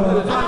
Yeah.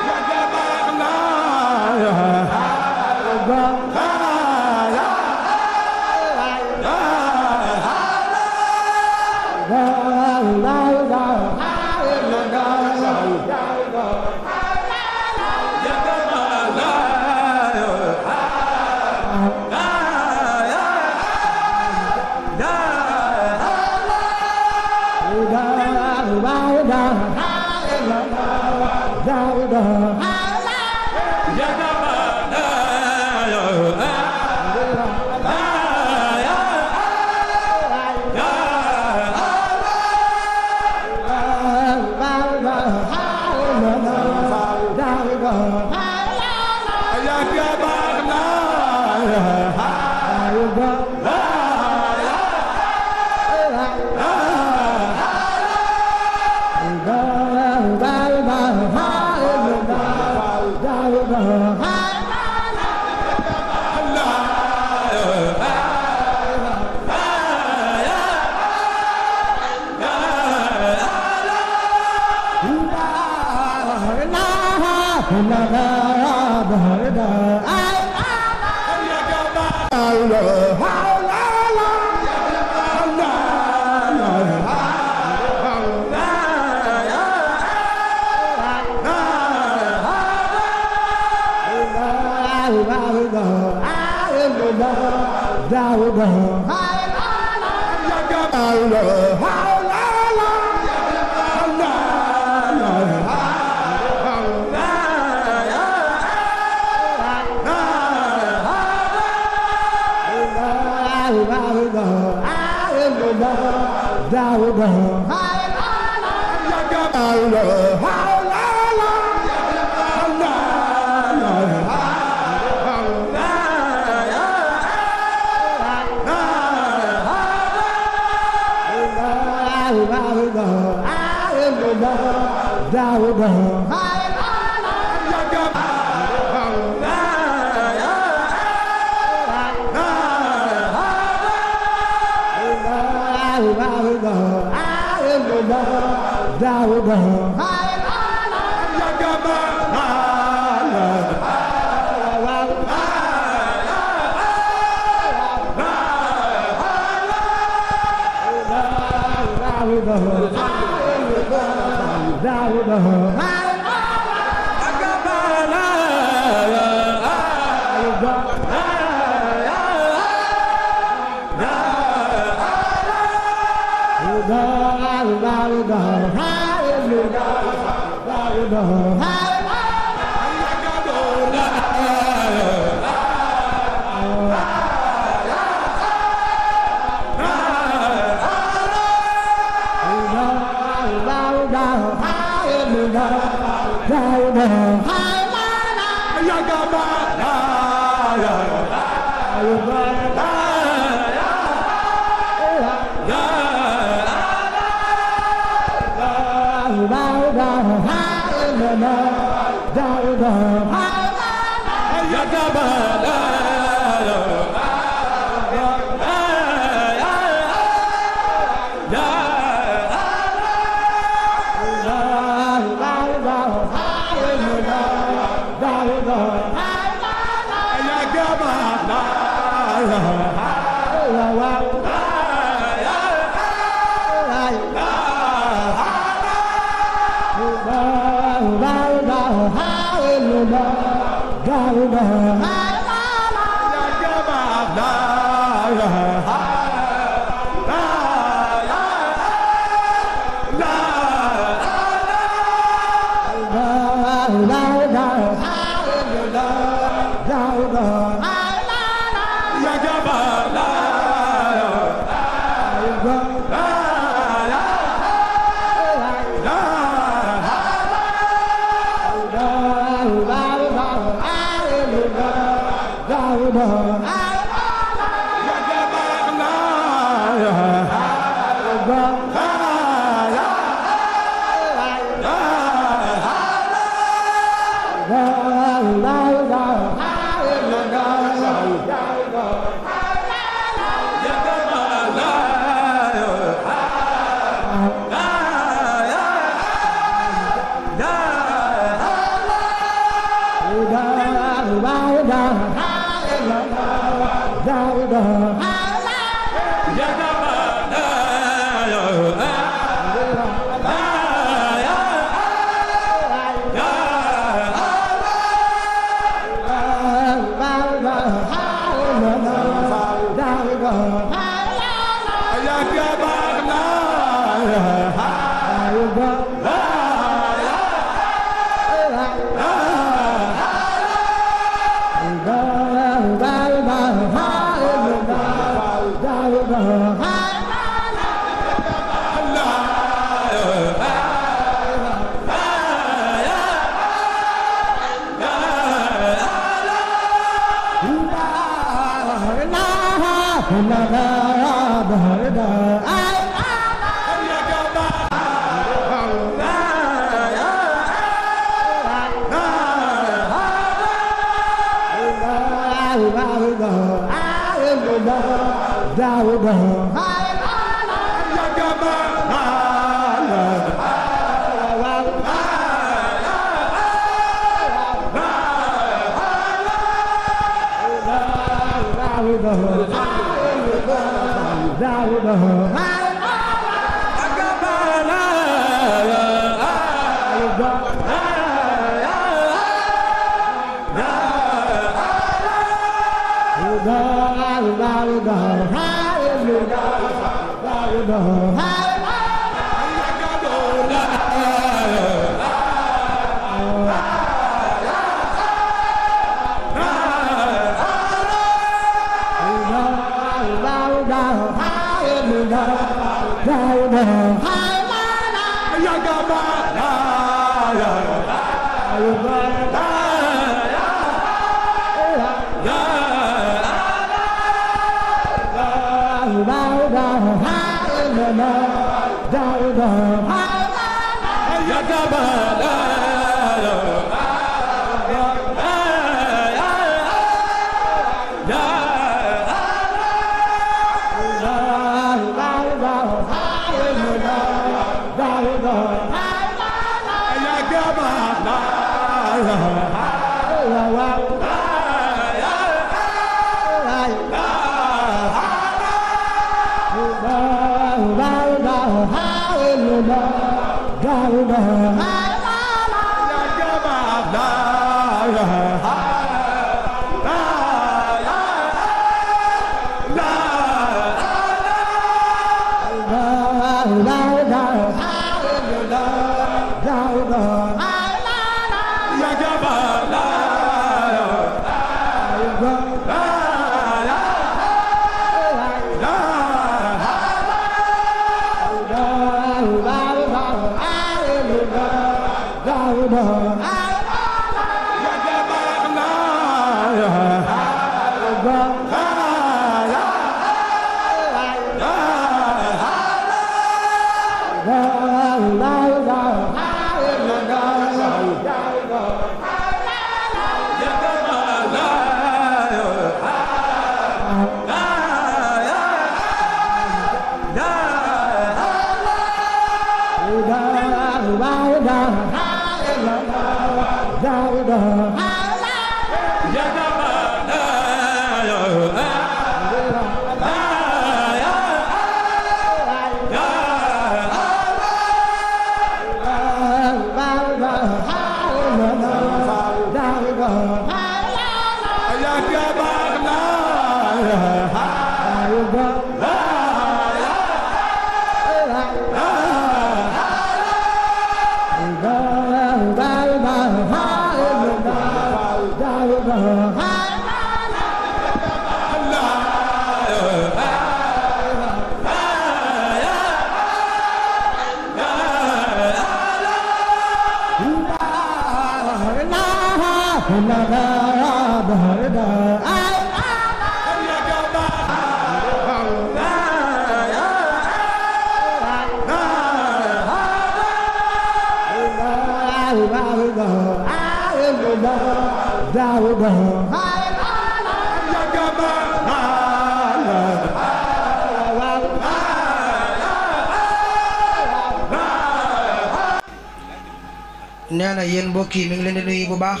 neena yeen mbokk yi mi ngi leen di nuyu bu baax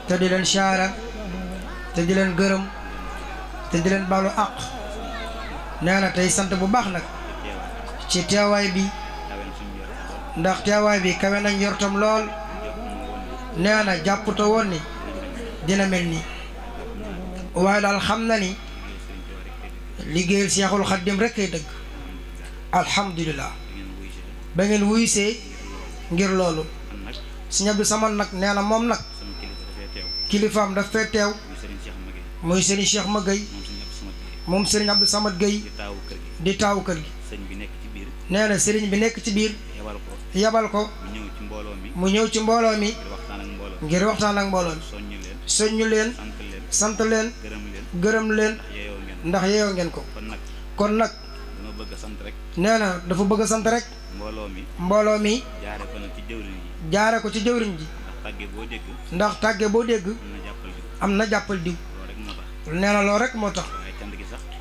te di leen siyaara te di leen gërëm te di leen balu àq neena tey sant bu baax nag ci teewaay bi ndax teewaay bi kawe nañ yortam lool neena jàppute woon ni dina mel ni waaye daal xam na ni liggéeyal Seexul Xaddim rek kay dëgg alhamdulilah ba ngeen wuyusee ngir loolu Sëñ Abdou Samad nag nee na moom nag kilifaam daf fee teew muy Serigne Cheikh Magueye moom Serigne Abdou Samad Gueye di taawu kër gi nee na Serigne bi nekk ci biir yabal ko mu ñëw ci mbooloo mi ngir waxtaan ak mbooloo mi soññu leen sant leen gërëm leen ndax yeeyoo ngeen ko kon nag nee na dafa bëgg a sant rek mbooloo mi jaare ko ci jëwriñ ji ndax tàgge boo dégg am na jàppal diw nee na loolu rek moo tax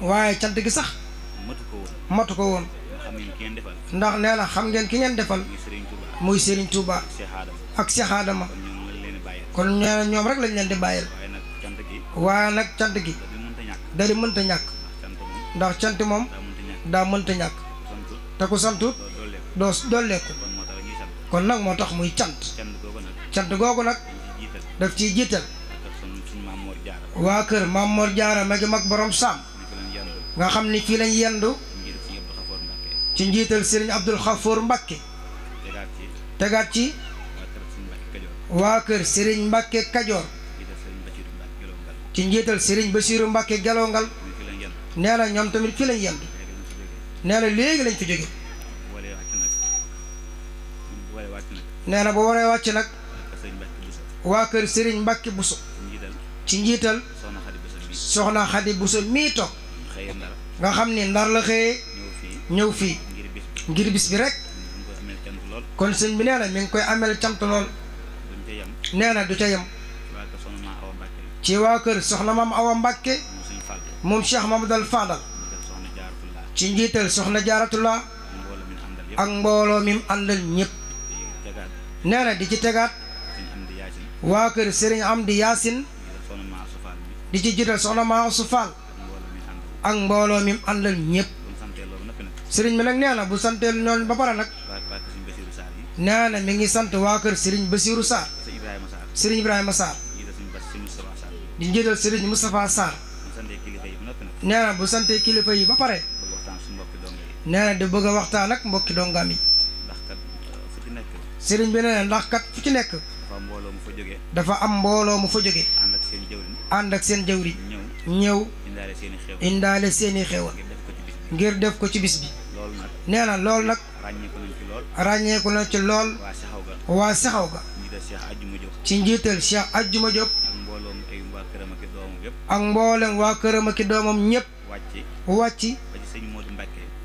waaye cant gi sax matu ko woon ndax nee na xam ngeen ki ngeen defal muy Serigne Touba ak Cheikh Adama kon nee na ñoom rek lañ leen di bàyyil waaye nag cant gi dari mënta ñàkk ndax cant moom daa mënta ñàkk te ku santut doo dolleeku kon nag moo tax muy cant googu nag daf ciy jiital waa kër Maam Mor Jaara magi mag borom saam nga xam ni fii lañ yendu ci njiital Serigne Abdul Xafoor Mbàkke tegaat ci waa kër Serigne Mbàkke Kajoor ci njiital Serigne Basiiru Mbàkke Gelongal nee na ñoom tamit fii lañ yendu nee na léegi lañ fi jóge nee na bu waree wàcc nag waa kër Serigne Mbàkke Buso ci njiital soxna Xadi Buso mii toog nga xam ni Ndar la xëyee ñëw fii ngir bis bi rek kon sëñ bi nee na mi ngi koy amel cant lool nee na du ca yem ci waa kër soxna Maam Awa Mbàkke moom Cheikh Mamadou Fadal ci njiital soxna Jaaratullah ak mbooloo mi mu àndal ñëpp nee na di ci tegaat waa kër Serigne Amdi Yaasin di ci jiital soxna Maasu Fall ak mbooloo mi mu àndal ñëpp sëriñ bi nag nee na bu santeel ñooñ ba pare nag nee na mi ngi sant waa kër Serigne Bassirou Sarr Serigne Ibrahima Sarr di njiital Serigne Moustapha Sarr nee na bu santee kilifa yi ba pare nee na di bëgg a waxtaan ak mbokki dongam yi sëriñ bi nee na ndax kat fu ci nekk dafa am mbooloo mu fa jóge ànd ak seen jawri ñëw indaale seeni xewal ngir def ko ci bis bi nee na loolu nag ràññeeku na ci lool waa saxaw ga ci njiital Cheikh Ajjuma Diop ak mboolem waa këram ak doomam ñëpp wàcc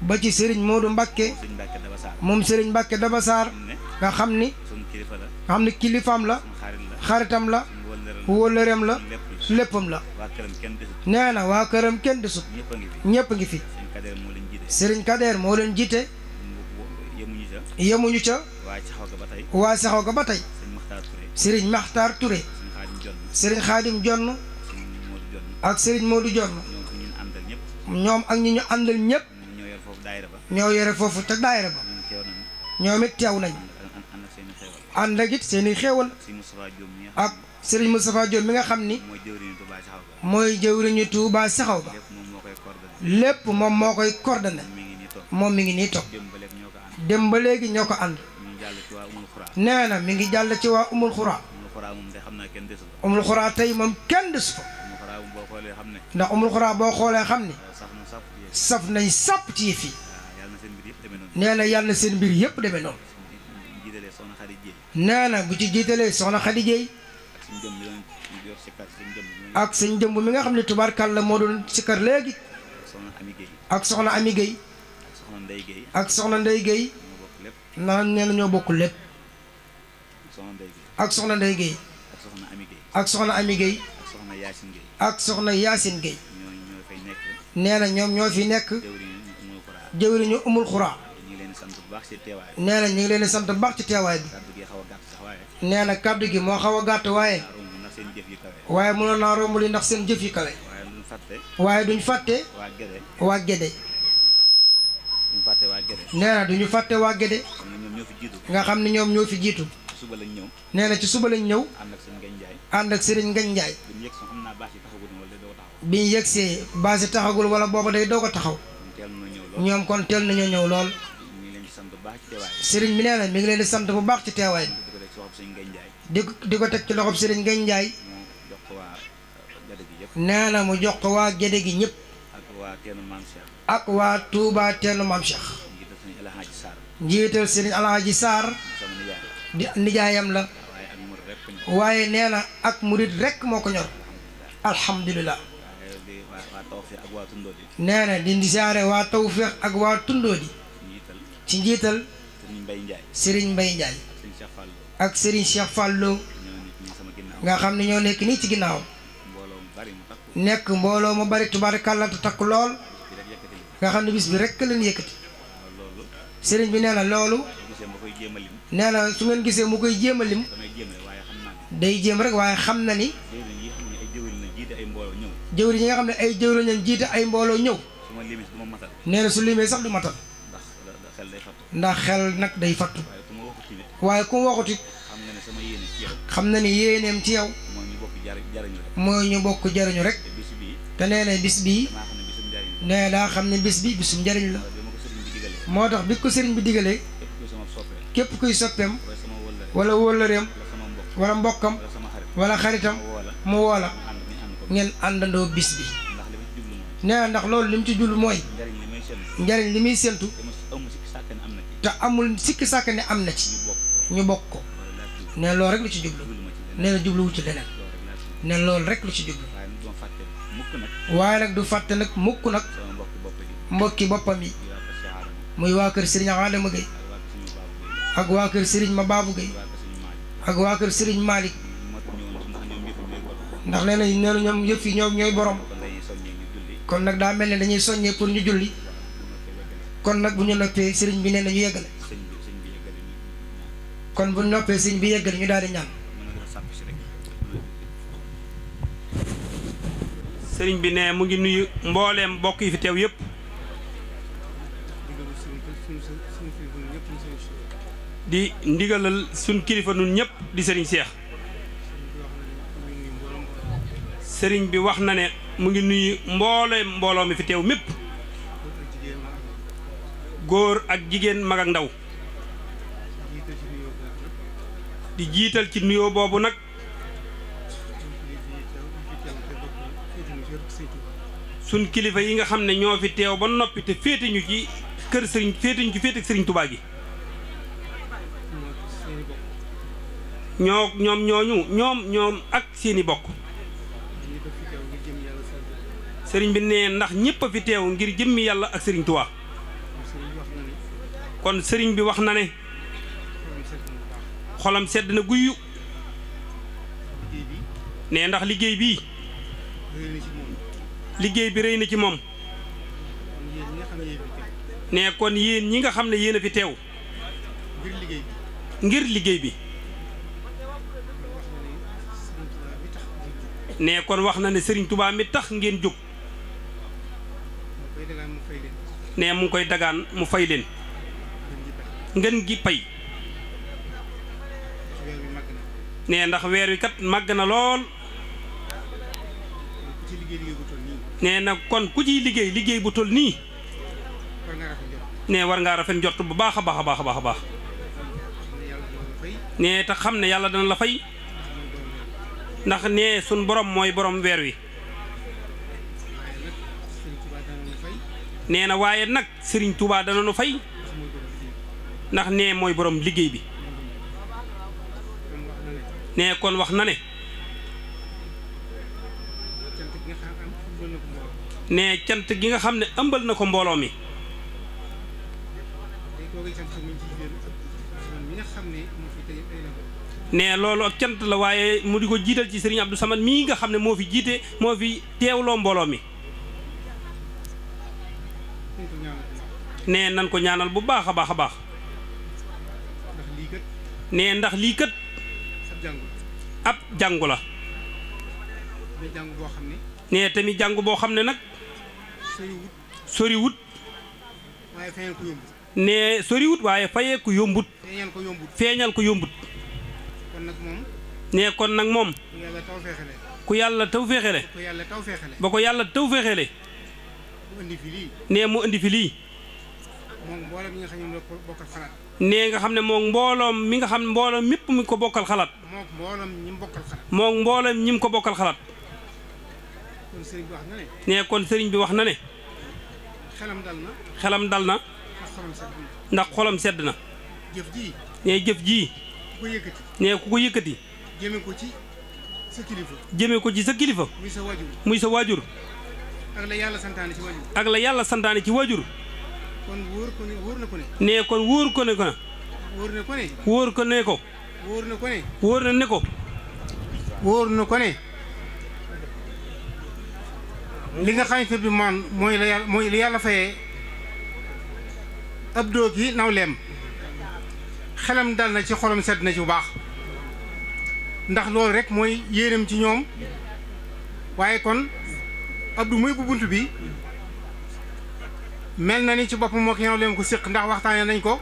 ba ci Serigne Modou Mbakke moom Serigne Mbakke Dabasaar nga xam ni kilifaam la xaritam la wóllëreem la léppam la nee na waa këram kenn desut ñëpp ngi fi Serigne Kader moo leen jiite yemuñu ca waa saxaw ga ba tey Serigne Maxtaar Touré Serigne Xaadim Jonn ak Serigne Modou Jonn ñoom ak ñi ñu àndal ñëpp ñoo yore foofu te daayira ba ñoom it teew nañ ànd ak it seeni xéewal ak Serigne Moustapha Diop mi nga xam ni mooy jëwriñu Tuubaa saxaw ba lépp moom moo koy coordonné moom mi ngi nii toog dem ba léegi ñoo ko ànd nee na mi ngi jàll ci waa Umul Xuraa Umul Xuraa tey moom kenn desu fa ndax Umul Xuraa boo xoolee xam ni saf nañ sàpp ci yëf yi nee na yàlla na seen mbir yëpp demee noonu nee na bu ci jiitalee soxna Xadi Jeey ak sëñ jëmb mi nga xam ne tubaarkàlla moo doon sikkar léegi ak soxna Ami Gueye ak soxna Ndey Gueye naan nee na ñoo bokk lépp ak soxna Ndey Gueye ak soxna Ami Gueye ak soxna Yaasin Gueye nee na ñoom ñoo fi nekk jëwriñu Umul Xuraa nee na ñu ngi leen di sant bu baax ci teewaay bi nee na kàddu gi moo xaw a gàtt waaye mënoon naa romb li ndax seen jëf yi kawe waaye duñ fàtte waa Gédé nee na duñu fàtte waa Gédé nga xam ne ñoom ñoo fi jiitu nee na ci suba lañ ñëw ànd ak Serigne Ngagne Ndiaye biñ yegsee baasi taxagul wala booba day doog a taxaw ñoom kon teel nañoo ñëw lool Serigne bi nee na mi ngi leen di sant bu baax ci teewaay bi di ko teg ci loxob Serigne Ngagne Ndiaye nee na mu jox ko waa Gédé gi ñëpp ak waa Touba teenu Maam Cheikh njiital Serigne Alhaji Sarr di nijaayam la waaye nee na ak murit rekk moo ko ñor alhamdulilah nee na di siyaare waa Tawfeex ak waa Tundoodi ci njiital Serigne Mbaye Ndiaye ak Serigne Cheikh Fallo nga xam ne ñoo nekk nii ci ginnaaw nekk mbooloo mu bari tubaarkàlla te takk lool nga xam ne bis bi rekk leen yëkkati Serigne bi nee na loolu nee na su ngeen gisee mu koy jéem a lim day jéem rek waaye xam na ni jëwri ñi nga xam ne ay jëwri ñan jiite ay mbooloo ñëw nee na su limee sax du matal ndax xel nag day fattu waaye ku waxut it xam na ni yéeneem ci yow mooy ñu bokk jariñu rek te nee na bis bii nee daa xam ne bis bi bisum njariñ la moo tax bi ko sëriñ bi digalee képp kuy soppeem wala wóllëreem wala mbokkam wala xaritam mu woola ngeen àndandoo bis bi nee ndax loolu li mu ci jublu mooy njariñ li muy séntu te amul sikki sàkk ne am na ci ñu bokk ko ne loolu rek lu ci jublu nee na jubluwu ci leneen ne loolu rek lu ci jublu waaye nag du fàtte nag mukk nag mbokki boppam yi muy waa kër Serigne Adama Gueye ak waa kër Serigne Mababou Gueye ak waa kër Serigne Malick ndax nee na ñoom yëpp yi ñoom ñooy borom kon nag daa mel ne dañuy soññee pour ñu julli kon nag bu ñu noppee sëriñ bi nee na ñu yeggale kon bu ñu noppee sëriñ bi yeggale ñu daal di ñaan. sëriñ bi ne mu ngi nuyu mbooleem mbokk yi fi teew yëpp di ndigalal suñ kilifa nun ñëpp di sëriñ Seex sëriñ bi wax na ne mu ngi nuyu mbooloo mi fi teew mépp góor ak jigéen mag ak ndaw di jiital ci nuyoo boobu nag suñ kilifa yi nga xam ne ñoo fi teew ba noppi te féete ñu ci kër sëriñ féete ñu ci féete ak sëriñ Tuubaa gi ñoom ak seeni bokk sëriñ bi ne ndax ñëpp a fi teew ngir jëmmi yàlla ak sëriñ Tuubaa kon sëriñ bi wax na ne xolam sedd na guyyu ne ndax liggéey bi rëy na ci moom ne kon yéen ñi nga xam ne yéen a fi teew ngir liggéey bi ne kon wax na ne sëriñ Tuubaa mi tax ngeen jóg ne mu ngi koy dagaan mu fay leen ngeen gi pay ne ndax weer wi kat màgg na lool ne na kon ku ciy liggéey bu toll nii ne war ngaa rafet njort bu baax a baax ne te xam ne yàlla dana la fay ndax ne sun borom mooy borom weer wi nee na waaye nag Serigne Touba dana nu fay ndax ne mooy borom liggéey bi ne kon wax na ne ne cant gi nga xam ne ëmbal na ko mbooloo mi ne loolu ak cant la waaye mu di ko jiital ci Serigne Abdou Samad mii nga xam ne moo fi jiite moo fi teewloo mbooloo mi ne nan ko ñaanal bu baax a baax ne ndax lii kat ab jàngu la ne tamit jàngu boo xam ne nag soriwut ne soriwut waaye fayee ko yombut feeñal ko yombut ne kon nag moom ku yàlla taw féexele ba ko yàlla taw féexele ne mu indi fi lii nee nga xam ne moom mbooloom mi nga xam ne mbooloom mépp mi ko bokkal xalaat moom mbooloom ñi ko bokkal xalaat nee kon sëriñ bi wax na ne xelam dal na ndax xolam sedd na nee jëf ji nee ku ko yëkkati jëme ko ci sa kilifa muy sa waajur ak la yàlla santaane ci waajur kon wóor na ko ne. nee kon wóor ko ne ko na. wóor ko ne ko. wóor ko ne ko. wóor na ne ko. wóor na ko ne. li nga xamante bi man mooy li yàlla fayee ab doo ki nawleem xelam dal na ci xolam sedd na ci bu baax ndax loolu rek mooy yéenam ci ñoom waaye kon Abdou mooy bu bunt bi mel na ni ci bopp moo ki ñëw leen ko séq ndax waxtaanee nañ ko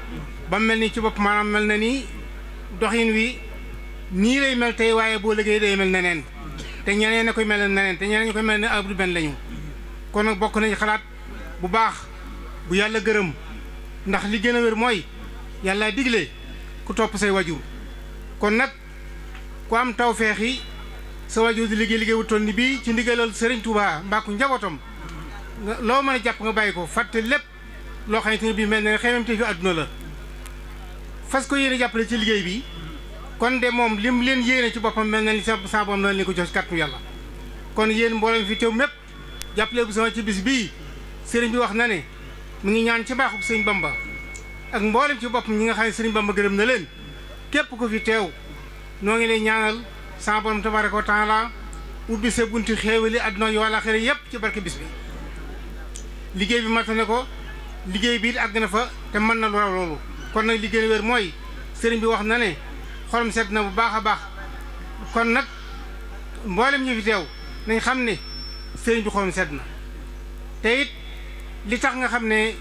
ba mel ni ci bopp maanaam mel na ni doxin wi nii lay mel tey waaye boo liggéey day mel neneen te ñeneen a koy mel neneen te ñeneen ñu koy mel ne Abdou Ben lañu kon nag bokk nañ xalaat bu baax bu yàlla gërëm ndax li gën a wér mooy yàlla digle ku topp say wajur kon nag ku am tawfeex yi sa wajur di liggéey wu toll ni bii ci ndigalal Serigne Touba mbaa ku njabootam loo mën a jàpp nga bàyyi ko fàtte lépp loo xamante ne bii mel ne xeymamte fi àdduna la fas ko yéene jàppale ci liggéey bi kon de moom lim leen yéene ci boppam mel na ni sa boppam na leen ko jox ci kàttu yàlla kon yéen mboolem fi teew mépp jàppale bu sama ci bis bii sëriñ bi wax na ne mu ngi ñaan ci baaxub sëriñ Bamba ak mboolem ci boppam ñi nga xam ne sëriñ Bamba gërëm na leen képp ko fi teew noo ngi lay ñaanal sa borom tabaraka wa taala ubbi sa bunti xéewali àdduna yoo àllaaxira yépp ci barke bis bi liggéey bi mat na ko liggéey bi it àgg na fa te mën na lu raw loolu kon nag li gën a wér mooy sëriñ bi wax na ne xolam sedd na bu baax a baax kon nag mboolem ñu fi teew nañ xam ne sëriñ bi xolam sedd na te it li tax nga xam ne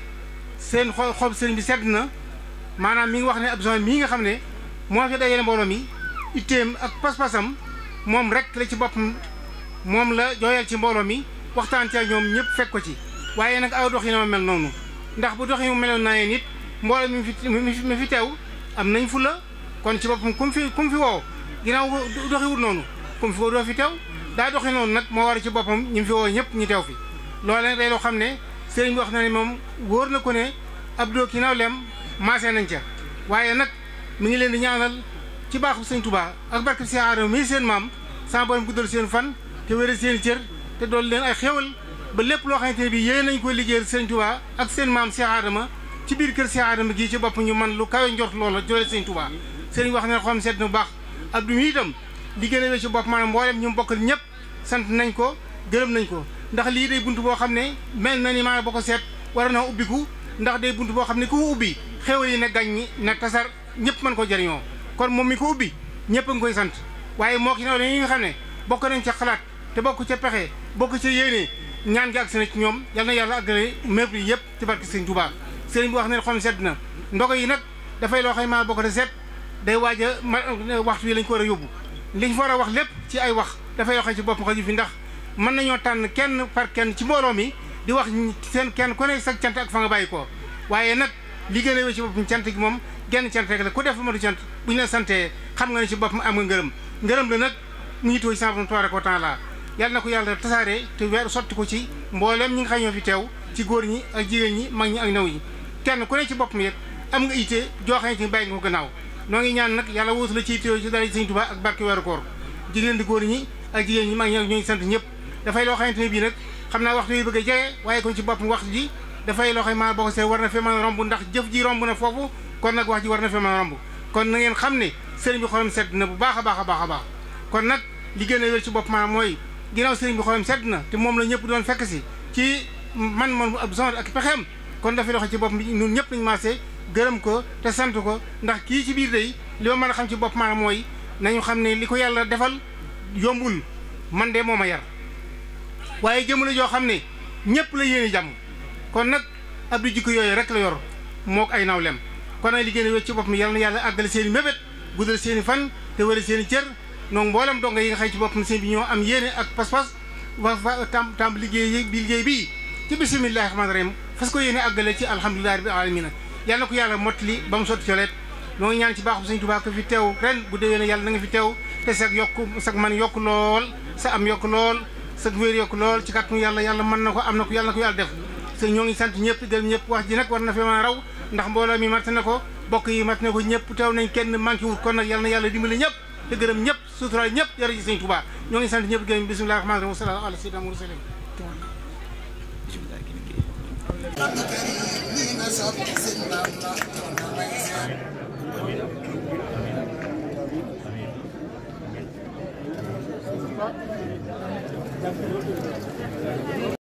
seen xol sëriñ bi sedd na maanaam mi ngi wax ne ab zone mii nga xam ne moo fi dajale mbooloo mi itteem ak pas-pasam moom rek la ci boppam moom la jooyal ci mbooloo mi waxtaan ci ak ñoom ñëpp fekk ko ci waaye nag aw dox yi na ma mel noonu ndax bu dox yi mu meloon naa yéen it mbooloo mi fi teew am nañ fu la kon ci boppam kum fi woo ginnaaw doxi wut noonu kum fi woo doo fi teew daa doxi noonu nag moo war a ci boppam ñi fi woo ñëpp ñu teew fi loolu nag day loo xam ne sëriñ bi wax na ne moom wóor na ko ne ab doo ki nawleem maasee nañ ca waaye nag mi ngi leen di ñaanal ci baaxu sëñ Touba ak barke Cheikh Adama mii seen maam sama borom guddal seen fan te wéral seen i cër te dool leen ay xéwal ba lépp loo xamante ne bi yéen nañ ko liggéeyal sëñ Touba ak seen maam Cheikh Adama ci biir kër Cheikh Adama gii ci bopp ñu man lu kawe njort loola joole sëñ Touba sëriñ wax ne xolam sedd na bu baax Abdou mi itam li gën a wéy ci bopp maanaam mboolem ñu bokkal ñëpp sant nañ ko gërëm nañ ko ndax lii day bunt boo xam ne mel na ni maanaam boo ko seet war na ubbiku ndax day bunt boo xam ne ku ubbi xéwal yi ne gàññi na tasar ñëpp mën ko jëriñoo kon moom mi ko ubbi ñëpp a ngi koy sant waaye moo ki ne yi nga xam ne bokk nañ ca xalaat te bokk ca pexe bokk ca yéene ñaan gi ak seen ci ñoom yal na yàlla àggale mépp yi yëpp ci barke sëñ Touba sëriñ bi wax ne xolam sedd na ndogo yi nag dafay loo xam ne maa bokk de seet day waaj a waxtu yi lañ ko war a yóbbu liñ fa war a wax lépp ci ay wax dafay loo xam ci bopp xaju fi ndax mën nañoo tànn kenn par kenn ci mbooloo mi di wax seen kenn ku ne sa cant ak fa nga bàyyi ko waaye nag li gën a wéy ci boppam cant gi moom genn cant rek la ku def lu ma du cant bu ñu la santee xam nga ne ci boppam am nga ngërëm la nag mu ngi tooy sama tabaaraka wa taala yàlla na ko yàlla tasaare te weer sotti ko ci mbooleem ñi nga xam ñoo fi teew ci góor ñi ak jigéen ñi mag ñi ak ndaw ñi kenn ku ne ci boppam yet am nga ittee joo xamante ni bàyyi nga ko gannaaw noo ngi ñaan nag yàlla wóotu la ci ittee ci dara Sëñ Tuubaa ak barke weeru koor jigéen di góor ñi ak jigéen ñi mag ñi ak ñoo ngi sant ñëpp dafay loo xamante ne bii nag xam naa waxtu yi bëgg a jege waaye kon ci boppam waxtu ji dafay loo xam maa boo ko see war na fee mën a romb ndax jëf ji romb na foofu kon nag wax ji war na fee mën a romb kon na ngeen xam ne sëriñ bi xolam sedd na bu baax a baax a baax a baax kon nag li gën a wér ci bopp maanaam mooy ginnaaw sëriñ bi xolam sedd na te moom la ñëpp doon fekk si ci man ab son ak pexeem kon dafay dox ci bopp bi ñun ñëpp nañu maasee gërëm ko te sant ko ndax kii ci biir day li ma mën a xam ci bopp maanaam mooy nañu xam ne li ko yàlla defal yombul man de moo ma yar waaye jëmale joo xam ne ñëpp la yéene jàmm kon nag ab di jikko yooyu rek la yor mook ay nawlem kon nag li gën a wér ci bopp mi yàlla na yàlla àggale seen i mébét guddal seen i fan te wëral seen i cër donc mboolem donga yi nga xëy ci boppam seen bi ñoo am yéene ak pas-pas wa tam liggéey bii ci bisimillahi rahmaani rahim fas ko yéene àggale ci alhamdulillahi rabbil alamina yàlla na ko yàlla mottali ba mu sotti coleet noo ngi ñaan ci baaxum Sëñ Tuubaa ko fi teew ren bu déwee ne yàlla na nga fi teew te sag man yokk lool sa am yokk lool sa wér yokk lool ci kàttanu yàlla yàlla mën na ko am na ko yàlla na ko yàlla def sëñ ñoo ngi sant ñëpp gërëm ñëpp wax ji nag war na fi mën a raw ndax mbooloo mi mat na ko bokk yi mat na ko ñëpp teew nañ kenn manqué wut kon nag yàlla na yàlla dimbali ñëpp te gërëm ñëpp sutural ñëpp jërë ci Sëñ Tuubaa ñoo ngi sant ñëpp gërëm bismillahi rahmaani rahim wa sallallahu ala sayyidina mursalin Bismillah